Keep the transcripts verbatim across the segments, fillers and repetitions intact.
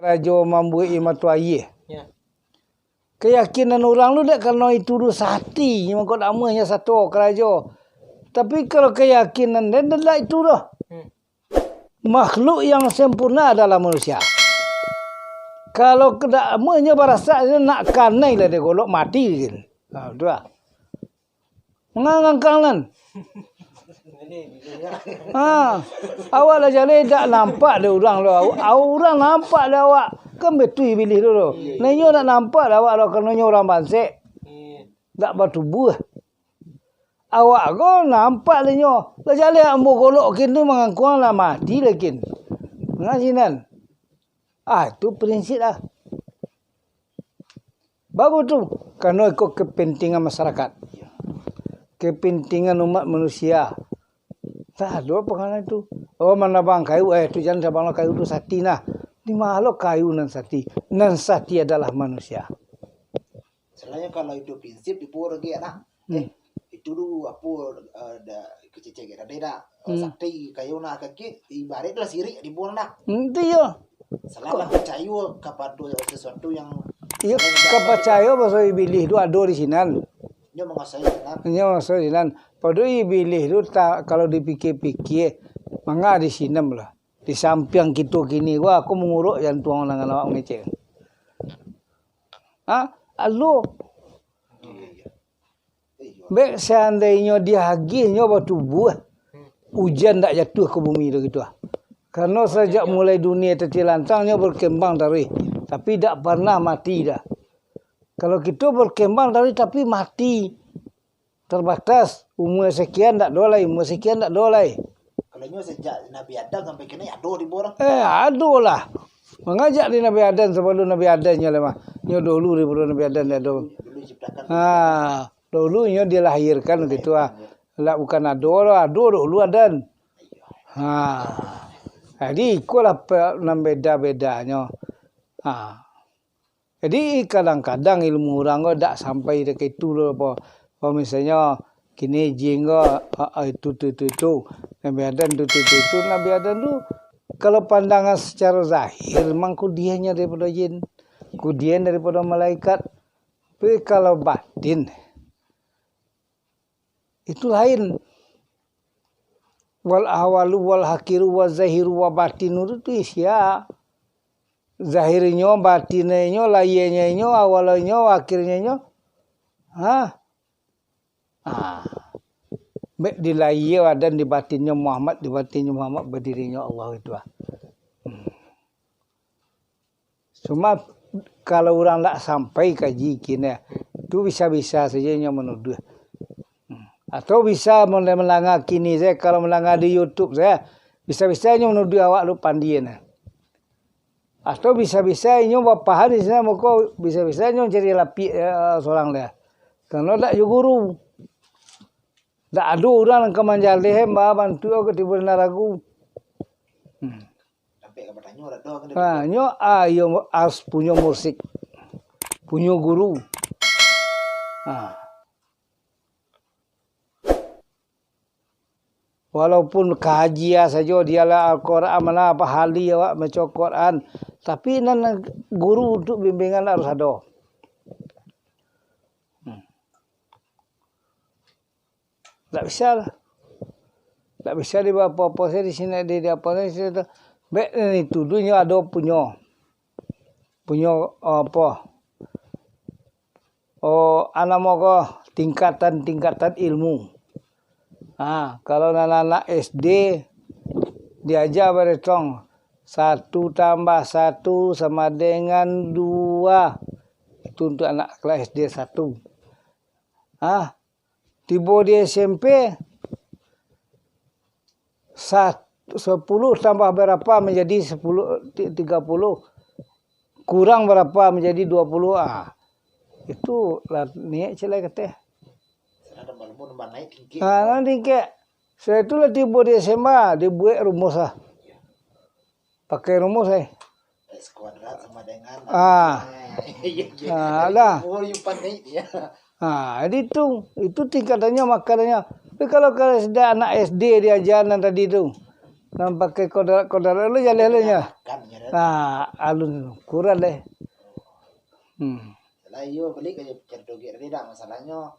karajo mambuek mato aia. Ya. Kayakinan urang tu dak karano itu tu sati, mangko dak amuahnyo sato karajo. Tapi kalau kayakinan den dak itu doh. Hmm. Makhluk yang sempurna adalah manusia. Kalau dak amuahnyo barasak, nak kanai lah dia golok mati gin. Ha, tu lah. Mangangkang nan. Ha, awak lah jaleh dak nampak dek urang lo. Au-, urang nampak dek awak. Kan betul ibilih tu lo. Nah, inyo dak nampak dek awak lo, karano inyo urang bansek. Dak batubuah. Awak ko nampak dek inyo. Lah jaleh ambo golok kin tu mangangkuang lah mati lah kin. Nah, sinan. Ah, itu prinsip lah. Bagus tu. Karano iko kepentingan masyarakat. Kepentingan umat manusia. Tak ado panganan tu. Oh, manabang kayu, eh, tu jan tabang lo kayu tu sati nah. Di ma lo kayu nan sati? Nan sati adalah manusia. Selain kalau itu prinsip di pura ge lah. Hmm. Eh, itu dulu apo, eh, da kececek ge tadi dah. Hmm. Sakti kayu nak kaki, ibarat lah sirik di pura nak. Enti yo. Salah lah percaya kepada sesuatu yang Iyo, selain ka daripada percaya pasal ibilih tu ado di sinan. Nyo manguasai sinan. Nyo manguasai sinan. Padahal ibilih tu ta-, kalau dipikir-pikir, manga di sinan lah. Di sampiang kito kini, wah, aku manguruk jantuang nan awak mangecek. Ha? Alo. Bek seandainyo diagihnyo batubuah, ujan dak jatuah ka bumi tu gitu ah. Karano sajak mulai dunia tatilantang, nyo berkembang taruih, tapi dak parnah mati dah. Kalau kito berkembang taruih tapi mati, terbatas, umua sekian dak ado lai, umua sekian dak ado lai. Kalau nyo sejak Nabi Adam sampai kini ado di borang. Eh, ado lah. Mangajak di Nabi Adam sabalun Nabi Adam nyo lah mah. Nyo dulu daripada Nabi Adam dah ado. Dulu diciptakan. Ha, dulu nyo dilahirkan gitu ah. Lah bukan ado lah, ado dulu Adam. Ha. Jadi ikolah pe-, nan beda-bedanyo. Ha. Jadi, kadang-kadang ilmu urang ko dak sampai dek itu doh, apo. Apo misalnyo, kini jin ko, a, a, itu, tu, tu, tu. Nabi Adam tu, tu, tu, tu. Nabi Adam tu, kalau pandangan secara zahir, memang kudianyo daripado jin. Kudian daripado malaikat. Tapi kalau batin, itu lain. Wal awalu wal hakhiru wa zahiru wa batinu tu, tu sia. Zahirnyo, batinnyo, lahianyo, awalanyo, akhirnyo. Ha? Ha. Bek di lahia Adam, di batinnyo Muhammad, di batinnyo Muhammad badirinyo Allah itu ah. Hmm. Cuma, kalau urang dak sampai kaji kini, tu bisa-bisa saja inyo manuduah. Hmm. Atau bisa mun-, mandanga kini saja, kalau mandanga di YouTube saja, bisa-bisa inyo manuduah awak tu pandie nah. Atau bisa-bisa inyo bapaham di sinan, mako bisa-bisa inyo mancari lapiak, eh, surang lah. Karano dak jo guru. Dak ado urang nan ka manjaleh, eh, ba-, bantuak ka tibo di narago. Hmm. Sampai ka batanyo, dak ado kan. Ha, nyo, ah, iyo harus punyo mursik. Punyo guru. Ha. Walaupun kaji sajo, dialah Al-Quran, mana apa hali awak maco Quran, tapi nan guru untuk bimbingan harus ado. Hmm. Ndak bisa lah. Ndak bisa di apo-apo sajo di siko, di, di apo sajo di siko. Bek nan itu dulu nyo ado punyo. Punyo, apo? Oh, a namo ko tingkatan-tingkatan ilmu. Ha, kalau nan anak S D diaja baretong, satu tambah satu sama dengan dua. Itu untuk anak kelas S D satu. Ha, tibo di S M P, sa-, sepuluh tambah berapa menjadi sepuluh, ti-, tiga puluh, kurang berapa menjadi dua puluh, ah. Itu lah niaik ciek lai kateh. Sudah tambah limo, tambah naik tingkek. Ah, nan tingkek. Sudah itu lah tibo di S M A, dibuek rumus lah. Pakai rumus, eh. X kuadrat sama dengan, ah. Iya, iya. Ah, dah. Oh, you pandai dia. Ah, jadi itu, itu tingkatannyo, makanannyo. Tapi kalau, kalau sudah anak S D diaja nan tadi tu, Nan pakai kodarat-kodarat lu jaleh lu nyo. Kan, ya, kan? Nah, alun kurang deh. Hmm. Lah, iyo, balik ka carito Gek tadi dah. Masalahnyo,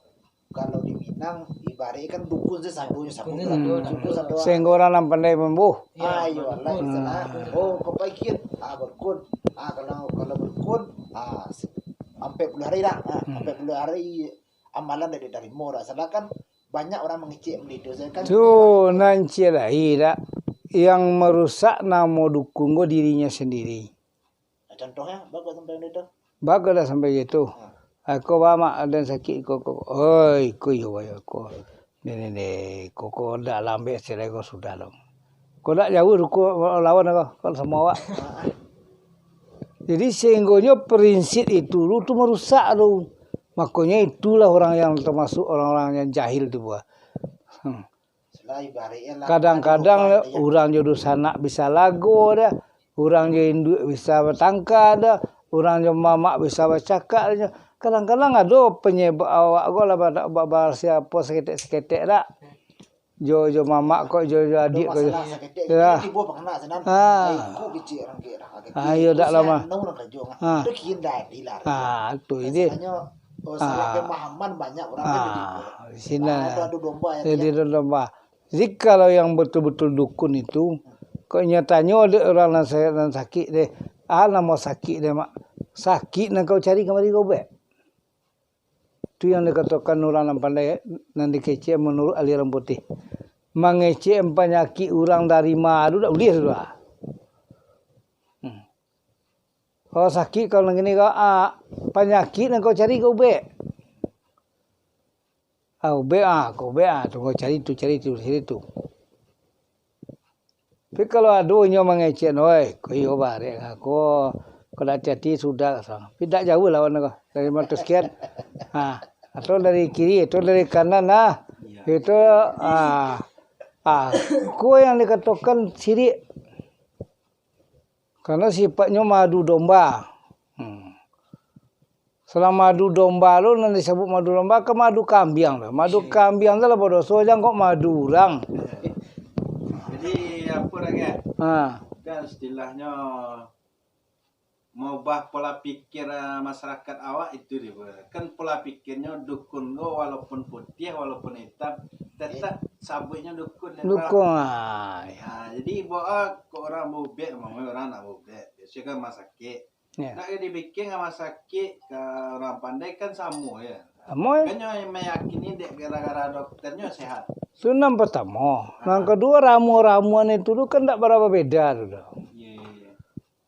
kalau di Minang, ibaratnyo kan dukun se sadonyo, sabun. Hmm. Dukun sadonyo. Sehinggo urang nan pandai mambuh. Ah, iyo, lah, dukun. Salah. Oh, kau paikin. Ah, berkun. Ah, kalau, kalau berkun, ah, se-, ampek puluah hari dah. Ah, hmm, ampek puluah hari amalan dak ditarimo dah. Salah kan banyak urang mangecek benda itu. Saya kan tu, nan ciek lai dak. Yang marusak namo dukun ko dirinyo sandiri. Nah, contohnyo, bagus sampai benda itu. Bagus dah sampai itu. Ha. Aku ba mak, aden sakik ko, ko. Oi, ko iyo bayo ko. Ni, ni, ni, ko, ko dak lambek silai ko sudah lo. Ko dak jauh duko lawan ko, kalau samo awak. Jadi, sehinggonyo prinsip itu lu tu marusak tu. Makonyo itulah orang yang termasuk orang-orang yang jahil tu, buah. Hmm. Kadang-kadang urang jo dunsanak bisa lago dah, urang jo induak bisa batangka dah, urang jo mamak bisa bacakak dah. Kadang-kadang ado panyebab awak ko lah ba-, ba-, ba-, siapo saketek-saketek dak. Jo, jo mamak ko, jo, jo adiak ko, jo. Masalah saketek, ya. Tibo pangana sinan. Ah. Ai, ko kecek urang kek dah. Ah, iyo, dak lama. Ah. Tu kian dah hilang. Ah, tu ide. Rasanya, oh, salah pemahaman banyak orang kan. Ah, di sinan. Adu, adu domba ya. Jadi adu domba. Jadi kalau yang betul-betul dukun itu, kok inyo tanyo dek urang nan sa-, nan sakik deh, "Ah, namo sakik deh, Mak?" "Sakik nan kau cari kamari kau ubek." Tu yang dikatokan urang nan pandai, nan dikecek manuruik aliran putih. Mangecek panyakik urang dari ma tu dak buliah tu lah. Hmm. Kalau sakik kau nan kini kau, ah, panyakik nan kau cari kau ubek. Ah, ubek, ah, kau ubek, ah, tu kau cari tu, cari tu, cari tu. Tapi kalau ado inyo mangecek, "Oi, ko iyo barek ka ko, ko dak hati-hati sudah ka sana." Tapi dak jauah lawan ko, dari Matuskian. Ha, atau dari kiri, atau dari kanan, nah. Itu, ah, ah, ko yang dikatokan sirik. Karena sifatnyo madu domba. Hmm. Salah madu domba tu nan disebut madu domba, kan madu kambiang tu. Madu kambiang tu lah badoso, jan kok madu urang. Jadi, apo dah, Gek? Ha. Kan istilahnyo maubah pola pikir, eh, masyarakat awak itu dia. Kan pola pikirnyo dukun tu walaupun putiah, walaupun hitam, tetap sabuiknyo dukun, ya, Pak? Dukun, ah, ya. Ah, jadi, bawa kok urang baubek, mamang urang nak baubek. Biaso kan rumah sakik. Ya. Nak ka dibikin rumah sakik ka urang pandai kan samo, ya. Samo, ya. Kan nyo meyakini dek gara-gara dokternyo sehat. Itu nan pertamo. Ah. Nan kedua, ramuan-ramuan itu tu kan dak berapa beda tu doh. Iya, iya, iya.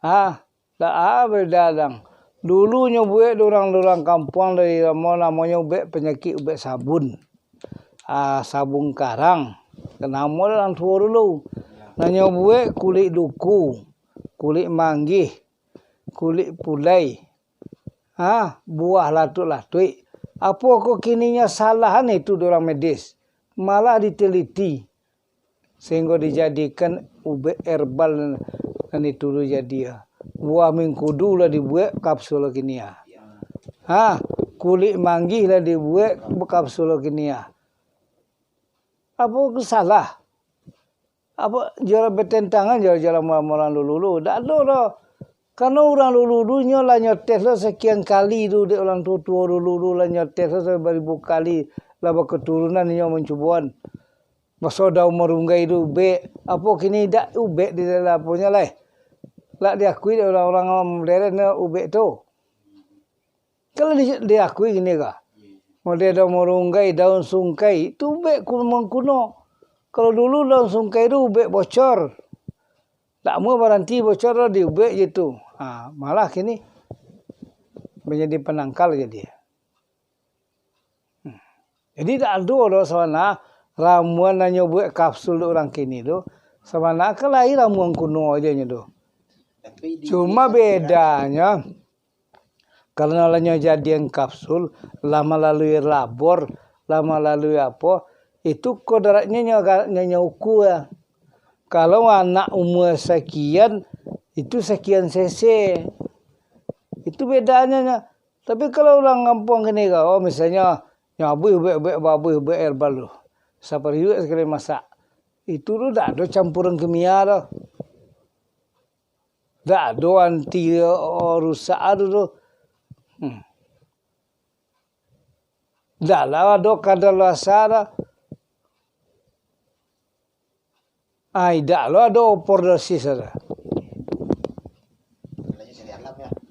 Ah, dak ah beda dang. Dulu nyo buek di urang-urang kampuang dari lamo, namonyo ubek panyakik ubek sabun. Ah, sabun karang. Namo urang tuo dulu. Nah, nyo buek kulik duku, kulik manggih, kulik pulai, ha, buah latuik-latuik. Apo ko kininyo salahan itu di urang medis? Malah diteliti, sehinggo dijadikan ubek herbal nan itu tu jadi. Buah mingkudu lah dibuek kapsul kini, ha. Ha, kulik manggih lah dibuek kapsul kini. Apo ko salah? Apo, jo bertentangan jo, jo ramuan-ramuan urang dulu-dulu? Dak ado doh. Karano urang dulu-dulu nyo lah nyo tes lo sekian kali tu, dek urang tuo-tuo dulu-dulu lah nyo tes lo sabaribu kali, lah baketurunan inyo mancuboan. Baso daun marunggai tu ubek, apo kini dak ubek di dalam aponyo lai. Lah diakui dek urang-urang moderen ubek tu. Kalau di, diakui kini ko, model daun marunggai, daun sungkai, tu ubek ku-, mangkuno. Kalau dulu daun sungkai tu ubek bocor. Dak amuah baranti bocor tu, diubek je tu. Ha, malah kini manjadi panangkal jadi. Hmm. Jadi dak ado doh sabana ramuan nan nyo buek kapsul dek urang kini tu. Sabana kan lai ramuan kuno aja nyo tu. Tapi di Cuma Indonesia bedanyo, Karano lah nyo jadian kapsul, lah malalui labor, lah malalui apo, itu kodratnyo nyo ga-, nyo, nyo ukua. Kalau anak umua sakian, itu sakian cc. Itu bedanyo nyo. Tapi kalau urang kampuang kini ko, oh, misalnyo, nyo abuih ubek-ubek, abuih ubek herbal tu. Sapariuak sakali masak. Itu tu dak ado campuran kimia doh. Dak ado anti, oh, rusak ado tu. Hmm. Dak lah ado kadaluarsa doh. Ai, dak lo ado overdosis ado.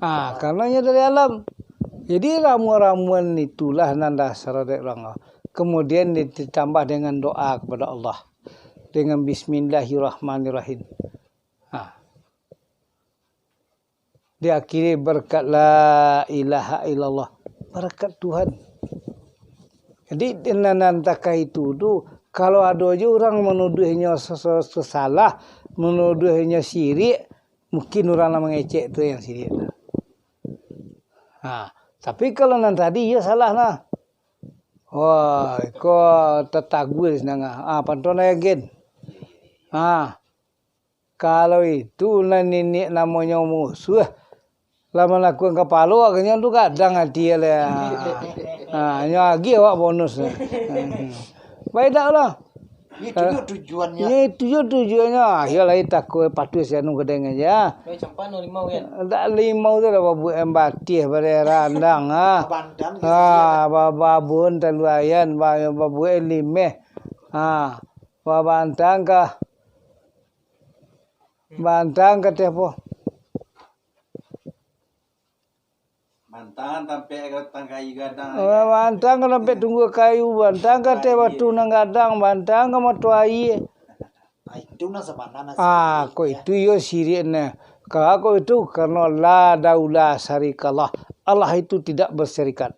Ah, karano inyo dari alam. Jadi, ramuan-ramuan itulah nan dasar dek urang. Kemudian ditambah dengan doa kepada Allah. Dengan bismillahirrahmanirrahim. Ah. Diakhiri berkat la ilaha illallah. Berkat Tuhan. Jadi, nan, nan takah itu tu, kalau ado juo urang manuduahnyo sesu-, salah, manuduahnyo sirik, mungkin urang nan mangecek tu yang sirik tu. Ha, tapi kalau nan tadi, iyo salah nah. Wah, iko tataguah di sinan ah. Ah, pantun lai agen. Ah, kalau itu nan niniak namonyo musuah, lah manakuan kapalo, agaknyo tu gadang ati lah. Ah, nyo agiah awak bonus. Baik dak lah. Itu jo tujuannyo. Yo, itu jo tujuannyo. Ah, yo lah, takah patuah si anu gadang aja. Baik, campan no limau kan? Dak limau tu lah babuek batih pada randang ah. Bandang gitu. Ah, ba-, babun talu ayan, ba-, babuek limeh. Ah, babantang ka. Bantang ka teh po. Mantang tampek ka batang kayu gadang. Oh, mantang ka tampek tunggua kayu, mantang ka ateh batu nan gadang, mantang ka mato aia. Ah, itu nan sabana nan Ah, sirik, kok yo. Itu iyo sirik nah. Ka kok itu? Karano la daula syarikallah. Allah itu tidak berserikat.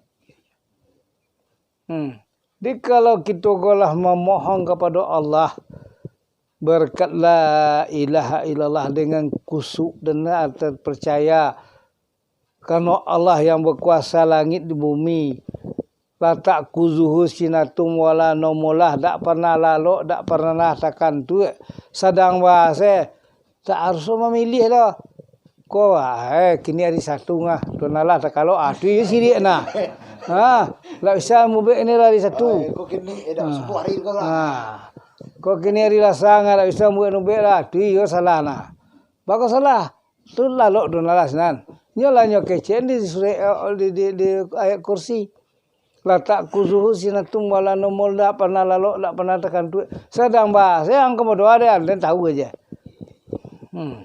Hmm. Jadi kalau kito ko lah mamohon kapado Allah, berkat la ilaha illallah dengan khusyuk dan terpercaya, karano Allah yang bakuasa langik di bumi. La ta'khuzuhu sinatun wala naumun, dak parnah lalok, dak parnah takantuak. Sadang baa se, dak harus mamiliah doh. Ko, ah, eh, kini ari Sabtu ngah, tu nah lah takalok, ah, tu iyo sirik nah. Ha, dak bisa mubek ni lah ari Sabtu. Oh, eh, ko kini, eh, dak Ah. subuh hari ko lah. Ah. Ko kini ari Lasa ngah, dak bisa mubek-mubek lah, tu iyo salah nah. Bako salah? Tu lalok tu nah lah sinan. Nyo lah nyo kecek di surek, eh, di, di, di ayat kursi. La ta'khuzuhu sinatun wala naumun, dak parnah lalok, dak parnah takantuak. Sadang baa se, ang ka badoa deh, ang tahu aja. Hmm.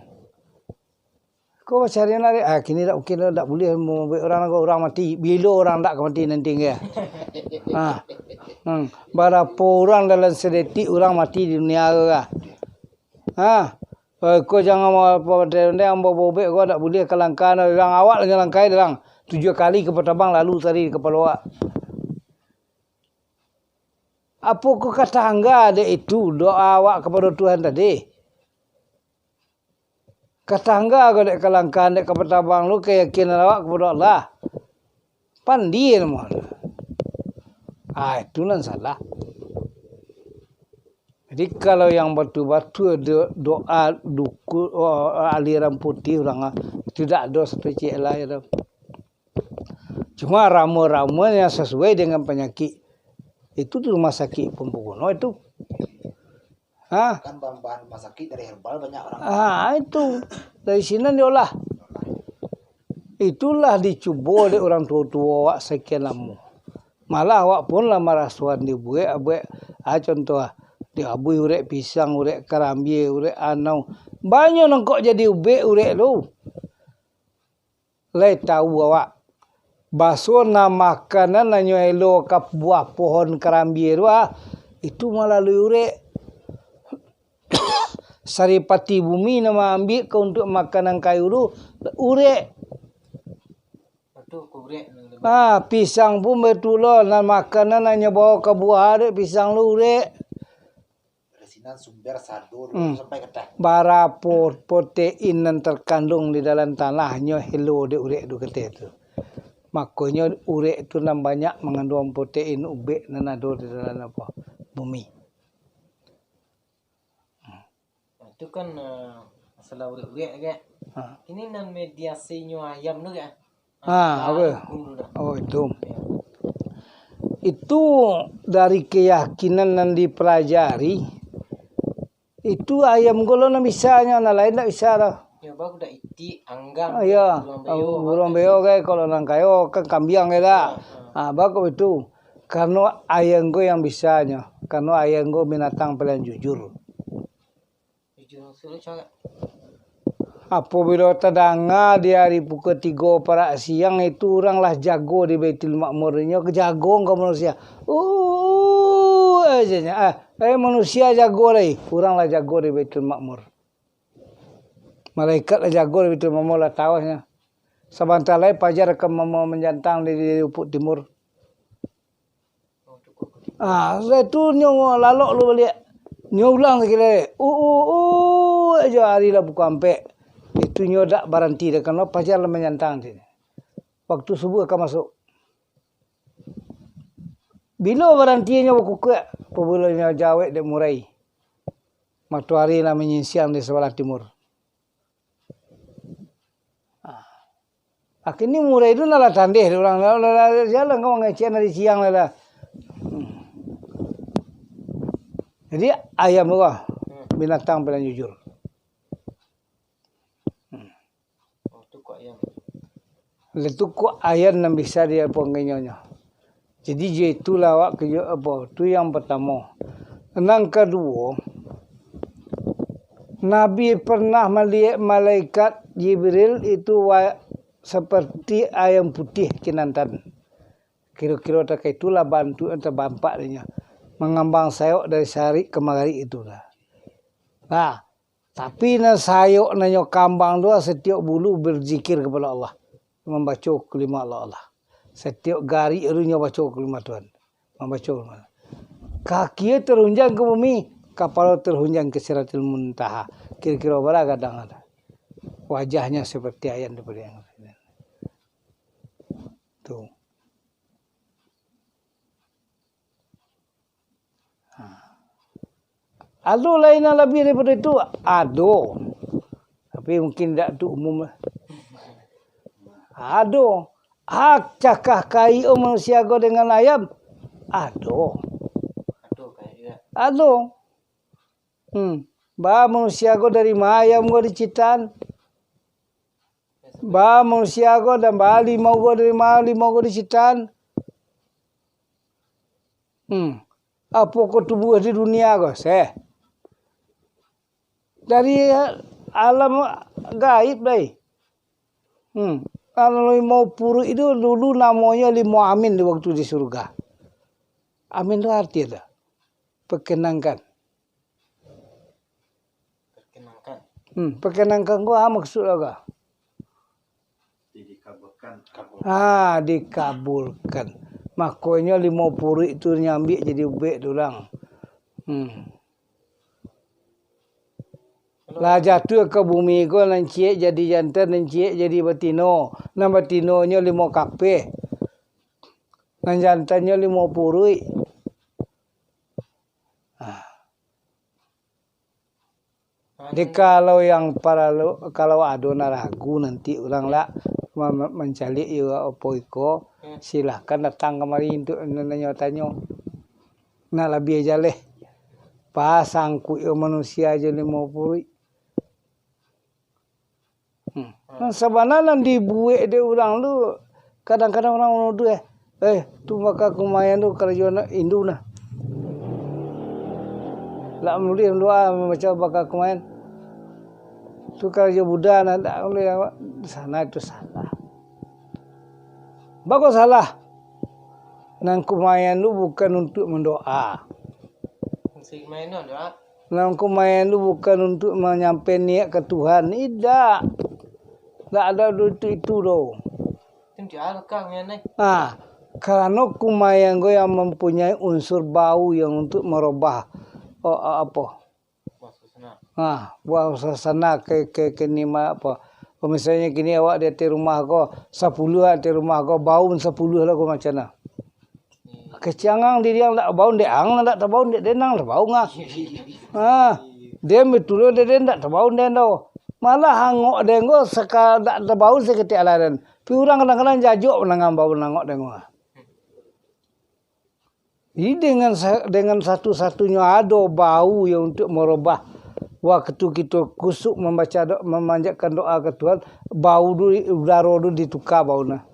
Ko bacari nak dek, ah, kini dak mungkin, dak buliah mambuek urang ko, urang mati. Bilo urang dak ka mati nanti ko? Ah. Hmm. Barapo urang dalam sadetik urang mati di dunia ko? Ah. Eh, ko jangan ma-, apa, apa, apa, ambo bobek ko dak buliah ka langkah, urang awak lah langkah urang. Tujuah kali ka patabang lalu tadi di kapalo awak. Apo ko ka tangga dek itu doa awak kapado Tuhan tadi? Ka tangga ko dek ka langkah, dek ka patabang lu, kayakinan awak kapado Allah. Pandie namonyo. Ah, itu nan salah. Jadi, kalau yang batua-batua do-, doa dukun, oh, aliran putih urang, ah, itu dak ado saketek lai tu. Cuma ramuan-ramuan yang sasuai dengan panyakik. Itu tu rumah sakik pun baguno itu. Ha? Kan bahan-bahan rumah sakik dari herbal banyak orang. Ah, itu. Dari sinan diolah. Itulah dicubo dek urang tuo-tuo awak sakian lamo. Malah awak pun lah marasoan dibuek, buek, ah, contoh, ah, diabuih urek pisang, urek karambia, urek anau. Banyak nangkok jadi ubek urek tu. Lai tahu awak, baso nan makanan nan nyo elo ka buah pohon karambia tu, ah, itu malalui urek. Saripati bumi nan maambiak ka untuak makanan kayu tu, urek. Betul, urek. Ah, pisang pun batua lo, nan makanan nan nyo bao ka buah dek pisang tu urek. Dari sinan sumber sado dulu Hmm. sampai ka teh. Barapo protein nan terkandung di dalam tanah nyo helo dek urek tu kateh tu. Makonyo urek tu nan banyak mangandung protein ubek nan ado di dalam apo? Bumi. Nah, itu kan, eh, masalah urek-urek, kan? Ha. Ini nan mediasinyo ayam tu, kan? Ah, Ah, apa? Hukum tu dah. Oh, itu. Ya. Itu dari keyakinan nan dipelajari, Itu ayam ko lo nan bisa nyo, nan lain ndak bisa doh. Yo, baru dak itik, anggang, ah, yo, buruang beo, buruang beo gai, kalau nan kayo kan kambiang gai dak. Ah, ah. Ah, bagus itu. Kareno ayam ko yang bisa nyo. Kareno ayam ko binatang paling jujur. Jujur, suruh cakap. Apabilo tadanga di ari pukua tigo parak siang itu, urang lah jago di Baitul Makmur. Inyo jago ka manusia. Uh, aja nyo. Ah, eh, manusia jago lai. Urang lah jago di Baitul Makmur. Malaikat lah jago di Baitul Makmur lah tawahnyo. Sabanta lai pajar ka mama manjantang di, di ufuk timur. Ah, sudah tu nyo lalok lu baliak. Nyo ulang sakali lai. Uh, uh, uh, aja ari lah pukua ampek. Itu nyo dak baranti dah, karano pajar lah manjantang di. Waktu subuh ka masuk. Bilo barantinyo bakukuak, pabilo nyo jawek dek murai. Matoari lah manyinsiang di sabalah timur. Ah. Akhirnyo murai tu lah tandeh dek urang, lah, lah, lah, jalan ka mangecek dari siang lah, lah. Hmm. Jadi, ayam tu lah binatang paling jujur. Hmm. Oh, tu kok ayam. Lah tu kok ayam nan bisa diapo ngenyo-nyo. Jadi, jo itulah awak karajo apo, tu yang partamo. Nan kaduo, Nabi pernah maliek malaikat Jibril itu wa-, saparti ayam putiah kinantan. Kiro-kiro takah itulah bantuak nan tabampak dinyo, mangambang sayok dari sarik ka magarik itu lah. Nah, Tapi nan sayok nan nyo kambang tu, satiok bulu berzikir kapado Allah, mambaco kalimah Allah, Allah. Satiok garik tu nyo baco kalimah Tuhan, mambaco kalimah. Kaki terhunjang ka bumi, kapalo terhunjang ka Sidratil Muntaha. Kiro-kiro bara gadang tu. Wajahnyo seperti ayam tu. Tu. Ha. Ado lai nan labiah daripado itu? Ado. Tapi mungkin indak tu umum lah. Ado. Ak cakah kai o manusia ko dengan ayam? Ado. Ado. Hmm. Ba manusia ko dari ma ayam ko diciptaan? Ba manusia ko, dan ba limau ko, dari ma limau ko diciptaan? Hmm. Apo ko tubuah di dunia ko? Seh. Dari alam gaib lai. Hmm. Kalau limau puruik itu dulu namonyo limau amin di waktu di surga. Amin tu arti ado. Perkenankan. Perkenankan. Hmm, perkenankan ko, ah, maksud ko? Dikabulkan. Ah, dikabulkan. Makonyo limau puruik tu nyo ambiak jadi ubek tu urang. Hmm. Lah jatuah ka bumi ko, nan ciek jadi jantan, nan ciek jadi batino. Nan batinonyo limau kapeh. Nan jantannyo limau puruik. Ah. Jadi, kalau yang paralu, kalau ado nan ragu nanti urang lah ma-, ma-, mancaliak iyo apo iko, silahkan datang kamari untuak nanyo-tanyo. Nak labiah jaleh. Pasangkuik iyo manusia jo limau puruik. Hmm. Nan sabana nan dibuek dek urang tu, kadang-kadang urang manuduah, eh, eh, tu baka kumaian tu karajo anak indu nah. Lah manulis doa mambaco baka kumaian. Tu karajo Buddha nah, dak buliah awak. Sana itu salah. Bako salah. Nan kumaian tu bukan untuak mandoa. Nan kumaian tu bukan untuak manyampai niat ka Tuhan. Indak. Indak ado untuak itu doh. Ah, karano kumaian ko yang mampunyai unsur bau yang untuak marobah, o, o, apo? Ah, buah suasana ke, ke, ke ni ma-, apo? Misalnyo kini awak di ateh rumah ko, sapuluah ateh rumah ko, bau sapuluah lah ko macam nah. Kecek ang diri ang dak bau, dek ang dak tabau, dek den ang tabau ngah. Ha, den batua dek den dak tabau den tu. Malah angok den ko saka-, dak tabau saketek alah den. Tapi urang kadang-kadang jajok mandanga bau angok den ko. Jadi dengan sa-, dengan satu-satunyo ado bau yang untuak marobah Waktu kito kusuk mambaca do-, mamanjatkan doa ka Tuhan, bau tu, udaro tu dituka bau nah.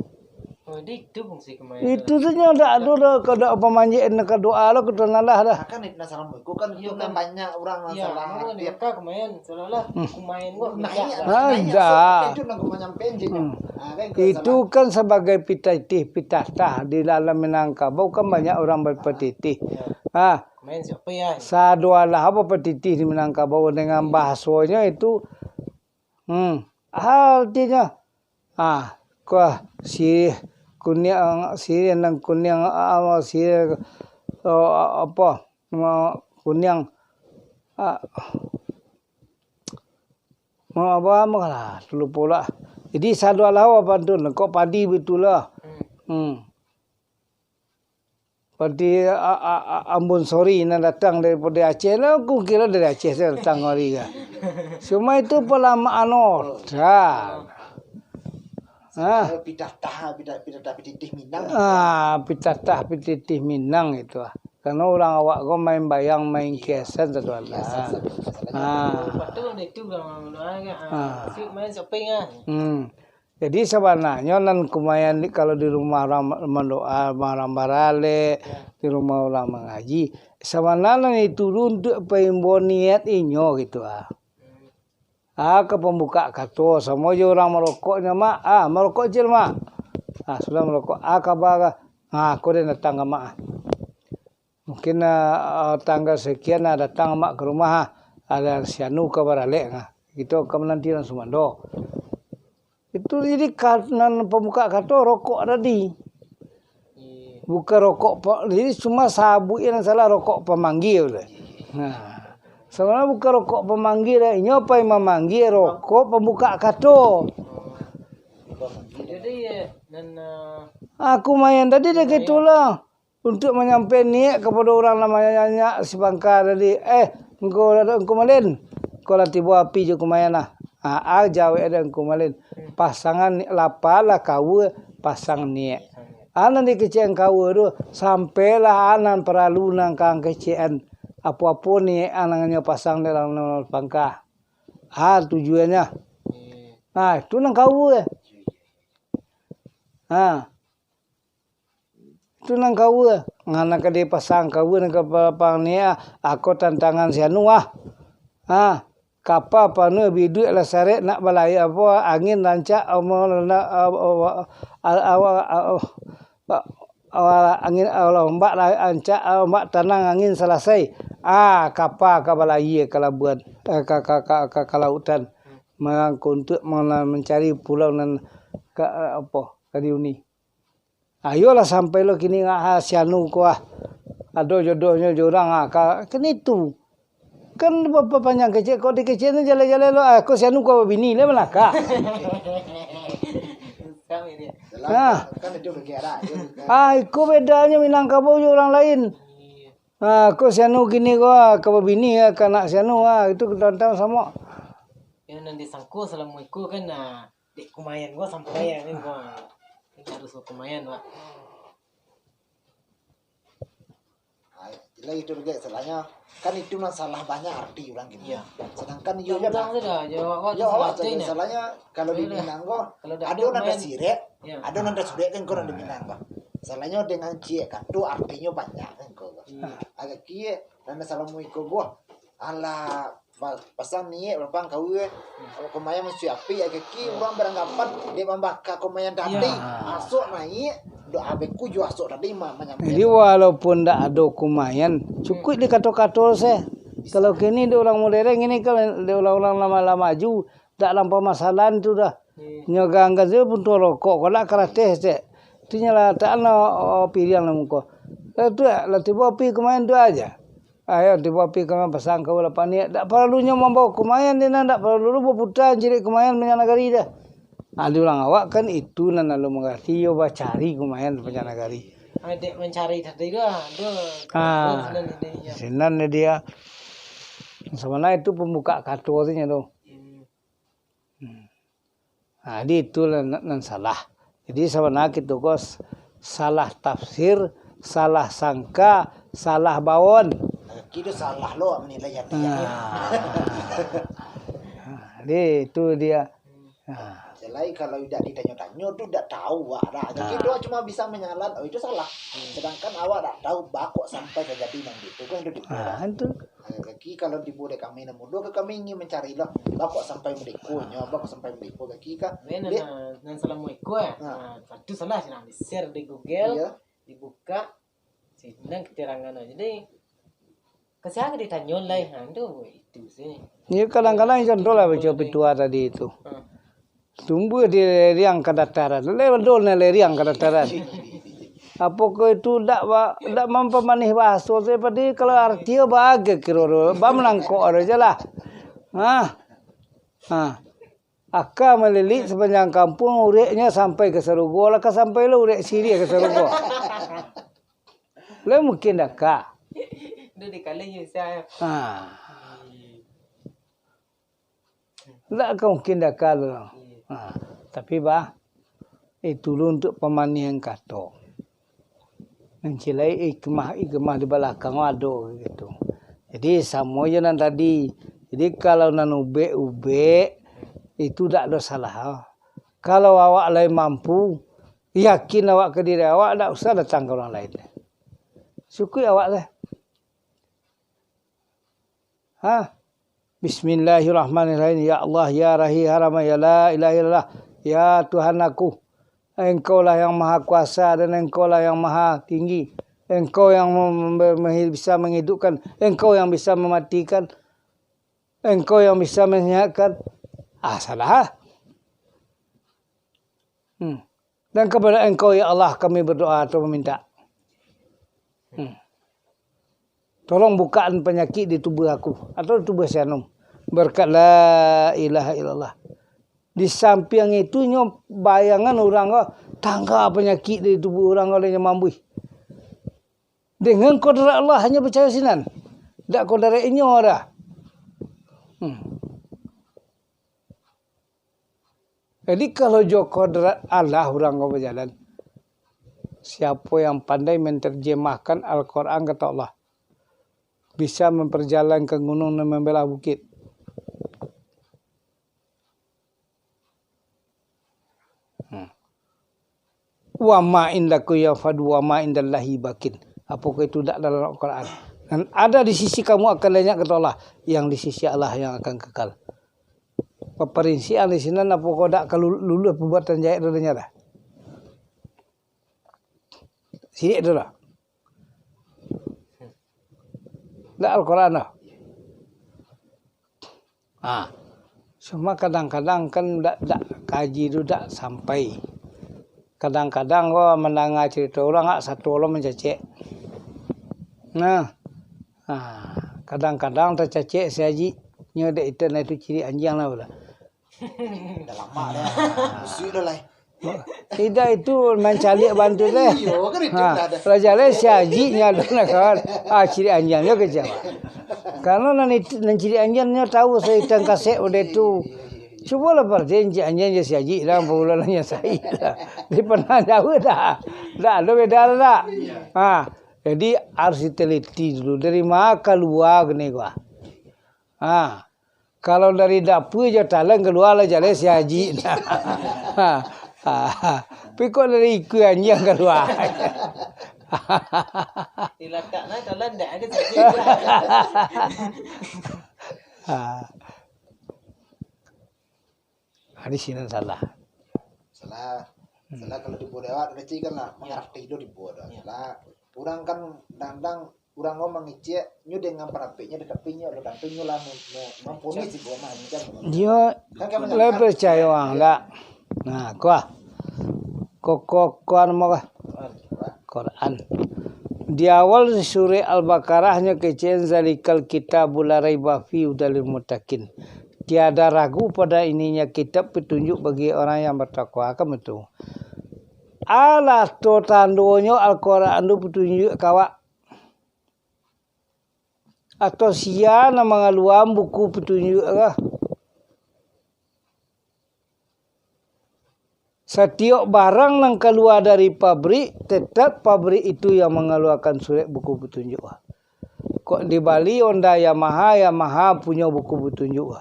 Oh, jadi itu fungsi kumayan. Itu tu nyo dak ado doh, kalau dak pamanjek nak ka doa lo, ka Tuhan Allah dah. Nah, kan itu nah, salam iko kan itu kan banyak urang nan salah arti. Kan, kumayan, salah lah. Hmm. Kumayan kok. Nah, iya, nah, iya, dah. Itu nan kumayan penjek. Hmm. Ah, kan itu salah. Kan sabagai pititih, pitatah di dalam Minangkabau kan banyak urang bapatitih. Iya. Ah, Kumayan siapa ya? Sadoalah apo patitih di Minangkabau dengan bahasonyo itu, hmm, artinyo, ah, kuah sirih kuniang, sirih nan kuniang, ah, sirih, oh, apo, ma-, kuniang, ah, ma-, apo, apo lah, lupo lah. Jadi, sadoalah apo pantun, kok padi baitulah. Hmm. Hmm. Padi, a, a, a, Ambon Sori nan datang daripado Aceh, lah, aku kiro dari Aceh sajo datang kamari ka. Cuma itu palamaan otak. Ah. Pitatah, pitatah, pitatah pititih Minang. Ah, pitatah pititih Minang itu, ah. Karano urang awak ko main bayang, main kiasan satu alah. Kiasan satu alah. Ah. Betul itu urang, ah. Ah. Main shopping, ah. Hmm. Jadi, sabananyo nan kumayan di, kalau di rumah urang mandoa, rumah urang baralek, di rumah urang mangaji, sabananyo nan itu tu untuak paimbau niat inyo gitu, ah. Ah, ka pambukak kato, samo jo urang marokoknyo, Mak. Ah, marokok ciek, Mak. Ah, sudah marokok. Ah, kaba, ah, ko den datang ka Mak, ah. Mungkin, ah, ah, tanggal sekian, ah, datang Mak ka rumah, ah, ado si anu ka baralek, ah. Kito ka mananti nan sumando. Itu jadi ka-, nan pambukak kato rokok tadi. Bukan rokok pa-, jadi cuma sabuik nan salah, rokok pamanggia tu. Nah, sabananyo bukan rokok pamanggia doh, inyo pai mamanggia rokok pambukak kato. Jadi, eh, nan, eh, aku main tadi dah gitulah. Untuak manyampai niaik kapado urang nan manyanyak si pangka tadi, "Eh, Ngku, Ngku Malin, ko lah tibo api jo kumayan lah." "Aa," jawek dek Ngku Malin, "pasangan ni-, lapa lah kaua pasang niaik. A nan dikecekan kaua tu, sampailah a nan paralu nan ka ang kecekan. Apo-apo niaik a nan nyo pasang dek urang nan pangka. A tujuannyo." Nah, itu nan kaua. Ha. Itu nan kaua. Ngana ka dipasang kaua nan ka pa-, pang ni, ah, ako tantangan si anu, ah. Ha, kapa panuah biduik lah sarek nak balayia apo, angin rancak, apo, nak, apo, apo, apo, apo, apo, angin, apo, ombak lah rancak, ombak tanang, angin salasai. Ah, kapa ka balayia ka labuan, eh, ka, ka, ka, ka, ka lautan. Mangko untuak mangana mancari pulau nan ka, eh, apo, ka diuni. Ayolah, sampai lo kini, ah, si anu ko, ah. Ado jodohnyo jo urang, ah, ka, kan itu. Kan ba-, ba-, panjang kecek, kok dikecek ni jaleh-jaleh lo, ah, ko si anu ko babini, lah malakah. Nah. Kan itu bagi arah, itu kan. Ah, iko bedanyo Minangkabau jo urang lain. Ah, ko si anu kini ko, ah, ka babini, ah, ka anak si anu, ah, itu ketahuan samo. Yang nan disangko salamo iko kan, ah, Dek kumayan gua sampai ya, kan, gua. Ini harus gua kumayan, Pak. Ah, itulah itu, Dek, salahnya kan itu nan salah banyak arti urang gini. Iya. Sedangkan iyo, urang sudah, yo, awak, yo, awak salah, salahnya kalau di Minang gua, kalau ado nan sirek, iya, ado nan surek kan, kau nan di Minang gua. Salahnya dengan ciek kato artinyo banyak kan, kau. Iya. Agak kiek, nan salah muiko gua. Alah, Pa-, pasang niaik lapang kaua, eh. Kalau kumayan masuak api, ya kaki, urang baranggapan dek mambaka kumayan tadi. Iya. Asok naiak, dok abek ku juo asok tadi ma-, manyampai. Jadi, walaupun ndak ado kumayan, cukuik di kato-kato se. Bisa. Kalau kini dek urang moderen, kini kan dek urang-urang lama-lama maju, ndak dalam pamasalahan tu dah. Iya. Nyo ganggan sajo puntuang rokok, kok ndak karateh se. Tu nyo lah tak ado, oh, piriang lah muko. Eh, tu lah, lah tibo api kumayan tu aja. Ayo, tibo api kami pasang kaua lapang niaik. Dak paralu nyo mambao kumayan, di nan dak paralu lu baputa cilik kumayan banyak nagari dah. Ah, di urang awak kan itu nan lalu mangarati, yo bacari kumayan banyak nagari. Ah, dek mancari tadi tu, ah, tu. Ah, sinan dia, yo. Sinan dia. Sabananyo itu pambuka kato tu nyo tu. Hmm. Hmm. Nah, jadi itulah nan, nan salah. Jadi, sabananyo kito ko s-, salah tafsir, salah sangka, salah baon. Kaki tu salah lo awak manilai hati. Ha. Ha, jadi itu dia. Ha. Jalai kalau indak ditanyo-tanyo tu indak tahu awak dah. Jadi Ha. doa cuma bisa manyalan, oh itu salah. Sedangkan awak dak tahu baa kok sampai tajadi nan itu kan itu Ha, dibuat. Itu. Ha, jadi kalau dibuat dek kami nan mudo ke kami ingin mancari lah, baa kok sampai mudeko nyo, baa kok sampai mudeko kaki ka. Weh, nan, Dek. nan, nan salamo iko eh. Ha. Ha, satu salah sinan di-share di Google, Iya. dibuka, sinan keterangan. Jadi, kasihan ditanyo lai. Ha, tu, itu sih. Ya, kadang-kadang contoh lah, Itu macam boleh. Petua tadi itu. Ha. Tumbuah di lereng kadataran. Lewat dol na lereng kadataran. Apokoh itu dak ba-, dak mampamanih bahaso tu, padi kalau arti bagai kiro tu, ba manangkok ado je lah. Ha. Ha. Aka malilik sapanjang kampuang, ureknyo sampai ka sarugo, lah ka sampai lah urek siriah ka sarugo. Lah mungkin dak ka? Dah dikali je, saya. Ha. Dak ka mungkin dak ka tu. Iya. Ha. Tapi bah, itu lu untuk pamanihan kato. Nan cilai hikmah-hikmah di balakang ado gitu. Jadi, samo je nan tadi. Jadi, kalau nan ubek-ubek, itu dak ado salah. Kalau awak lai mampu, yakin awak ka diri awak, dak usah datang ka urang lain. Cukuik awak lah. Ha? Bismillahirrahmanirrahim. Ya Allah, ya Rahi, Harama, ya La ilaha illallah. Ya Tuhan aku, Engkaulah yang Maha Kuasa dan Engkaulah yang Maha Tinggi. Engkau yang mem-, mem-, bisa menghidupkan, Engkau yang bisa mematikan, Engkau yang bisa menyehatkan. Ah, salah. Hmm. Dan kepada Engkau, ya Allah, kami berdoa atau meminta. Hmm. Tolong bukaan panyakik di tubuah aku atau di tubuah si Anum. Berkat la ilaha illallah. Di sampiang itu nyo bayangan urang ko tangga panyakik di tubuah urang ko, nyo mambuih. Dengan kodrat Allah hanyo picayo sinan. Dak kodrat inyo dah. Hmm. Jadi, kalau jo kodrat Allah urang ko bajalan, siapo yang pandai menterjemahkan Al-Quran, kato Allah, bisa memperjalankan gunung dan membelah bukit. Hmm. "Wa ma indakum yanfadu wa ma indallahi bakin." Apokoh itu dak dalam Al-Quran? Nan ada di sisi kamu akan lenyap, kato Allah, yang di sisi Allah yang akan kekal. Paparincian di sinan, apokoh dak ka lu-, luluih perbuatan jahek tu, dah nyo dah. Sirik tu lah. Dak Al-Quran dah. Ha. Cuma kadang-kadang kan dak, dak kaji tu dak sampai. Kadang-kadang ko mandanga carito urang, ah, satu urang mancacek. Nah. Ha. Kadang-kadang tacacek si Haji. Nyo dek itu, nah itu cirik anjiang lah, ulah. Dah lama dah. Busuk dah lah. Tidak, itu mancaliak bantu teh. Iyo, kan itu Ha, lah dah. Raja lai si Haji nyo ado nak kawan. Ah, cirik anjiang nyo kecek. Karano nan itu, nan cirik anjiang nyo tahu saitan kasek udah itu. Cubolah parcaya cirik anjiang jo si Haji lah, ampun lah nyo sai lah. Dia pernah jauh dah. Dah ado beda dah. Ha, jadi harus diteliti dulu dari ma kalua kini gua. Ha. Kalau dari dapua jo talang kalua lah jaleh si Haji. Ha. Ha. Tapi kok dari ikua anjiang kalua? Dilatak nah, talang ndak ado sajo. Ha. Ha, di sinan salah. Salah. Hmm. Salah kalau dibuat awak, kecil kan lah, Ya. Mangarti tu dibuat. Ya. Salah. Urang kan kadang-kadang urang ko mangecek nyo dengan parapeknyo, tapi nyo ado tantu nyo lah mem-, mem-, mamponis ibo mah, macam tu. Dia Kan kamu lah nak percaya orang, dak? Nah, kuah. Koko kuan mau kah? Quran. Di awal surah Al-Baqarah nyo kecek, "Zalikal kitabu la raiba fi hudal lil muttaqin." Tiada ragu pada ininya kitab, petunjuk bagi orang yang bertakwa, kan betul. Alah tu tandonyo Al-Quran tu petunjuk ka awak. Atau sia nan mangaluan buku petunjuk ko? Satiok barang nan kalua dari pabrik, tetap pabrik itu yang mangaluakan surek buku petunjuk. Kok dibali Honda Yamaha, Yamaha punyo buku patunjuk.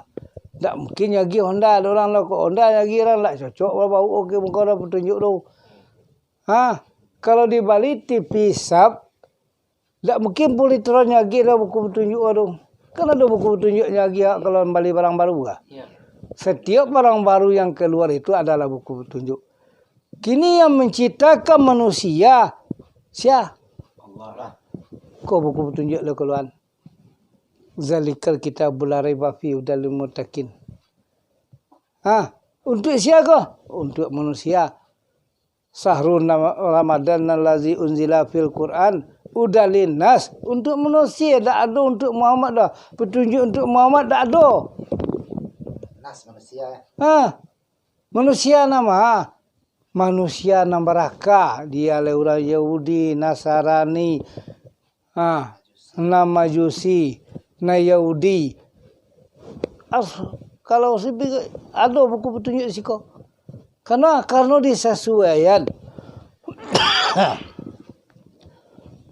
Ndak mungkin nyo agiah Honda dek urang lo. Kok Honda nyo agiah urang, ndak cocok lah bau oke muko dah patunjuk tu. Ha, kalau dibali T V hisab, ndak mungkin Polytron nyo agiah dah buku patunjuk tu. Kan ado buku patunjuk nyo agiah kalau bali barang baru kah? Ya. Setiap barang baru yang keluar itu adalah buku patunjuk. Kini yang menciptakan manusia, sia? Allah lah. Ko buku patunjuk lo kaluan. Zalikal kitabul la raiba fi hudal lil muttaqin. Ha, untuk sia ko? Untuk manusia. Sahru nama-, Ramadan allazi unzila fil Quran hudal linnas. Untuk manusia, dak ado untuk Muhammad doh. Petunjuk untuk Muhammad dak ado. Nas manusia. Ha. Manusia nan ma? Manusia nan baraka, dialeh urang Yahudi, Nasarani, ha, nan Majusi, nan Yahudi. As-, kalau sibi-, ado buku patunjuk di siko. Karano, karano disasuaian.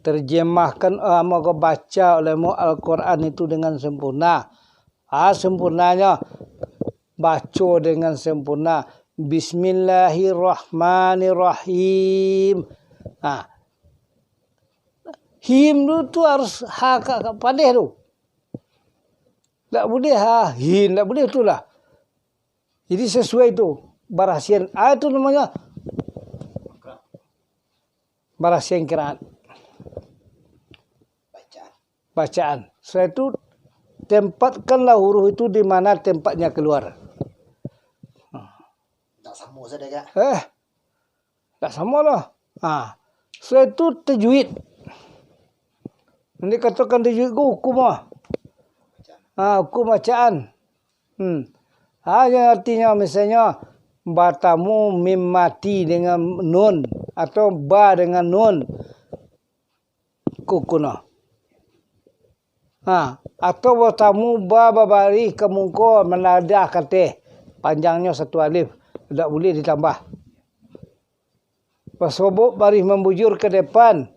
Terjemahkan, eh, mangko baca olehmu Al-Quran itu dengan sempurna. Ah, sempurnanyo. Baco dengan sempurna. Bismillahirrahmanirrahim. Ah. Him tu, tu harus ha ka, ka padeh tu. Ndak buliah ha, him, ndak buliah tu lah. Jadi sasuai tu. Barasian. Ah, tu namonyo barasian kiraat. Bacaan. Sudah itu, tempatkanlah huruf itu di mana tempatnya keluar. Tak sama saja, Kak. Eh, tak sama lah. Ha. Sudah itu, tajwid. Nan dikatokan tajwid ko hukum lah. Ha, hukum bacaan. Hmm. Ha, yang artinyo, misalnyo, batamu mim mati dengan nun, atau ba dengan nun. Kukuno. Ha, atau batamu ba babarih ka mungko manadah kateh, panjangnyo satu alif, indak buliah ditambah. Basobok barih mambujur ka depan,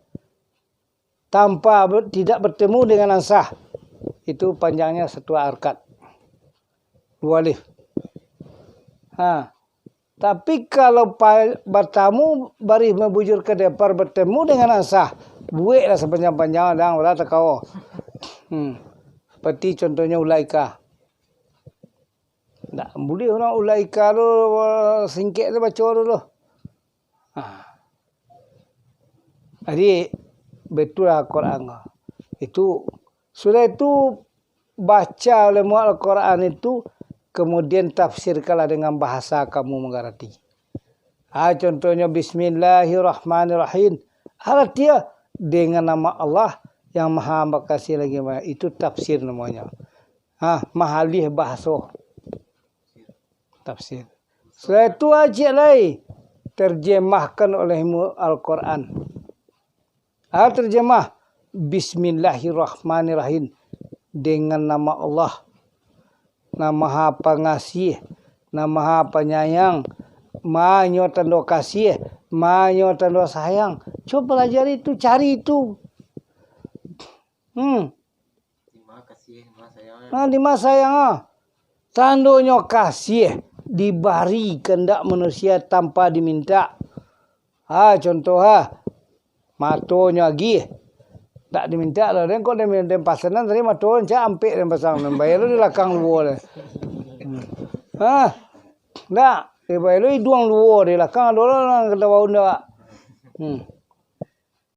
tanpa ber-, tidak bertemu dengan ansah, itu panjangnyo satu harkat. Duo alif. Ha. Tapi kalau pa-, batamu barih mambujur ka depan bertemu dengan ansah, bueklah sapanjang-panjang, jan lah takawa. Hmm. Seperti contohnyo ulaika. Ndak buliah urang ulaika tu, singkek tu baco tu, tu. Ha. Jadi, baitulah Quran ko. Itu, sudah itu, baca olehmu Al-Quran itu, kemudian tafsirkanlah dengan bahasa kamu mangarati. Ha, contohnyo, Bismillahirrahmanirrahim. Aratinyo, dengan nama Allah yang Maha Bakasih lagi Maha, itu tafsir namonyo. Ha, mahalih bahaso. Tafsir. Sudah itu, ajak lai terjemahkan olehmu Al-Quran. Ah, terjemah, Bismillahirrahmanirrahim. Dengan nama Allah, nan Maha Pangasih, nan Maha Panyayang, ma nyo tando kasih, ma nyo tando sayang. Cubo palajari tu, cari tu. Hmm. Di ma kasih, di ma sayang, eh. Nah, di ma sayang, ah. Tandonyo kasih dibari kandak manusia tanpa dimintak. Ha, contoh, ha. Matonyo agiah. Ndak dimintak lah. Den kok den, den pasanan tadi mato rancak ampek den pasang. Den bayar lo di lakang luo deh. Hmm. Ha. Ndak. Den bayar lo iduang luo di lakang ado lo nan kata baun dak. Hmm.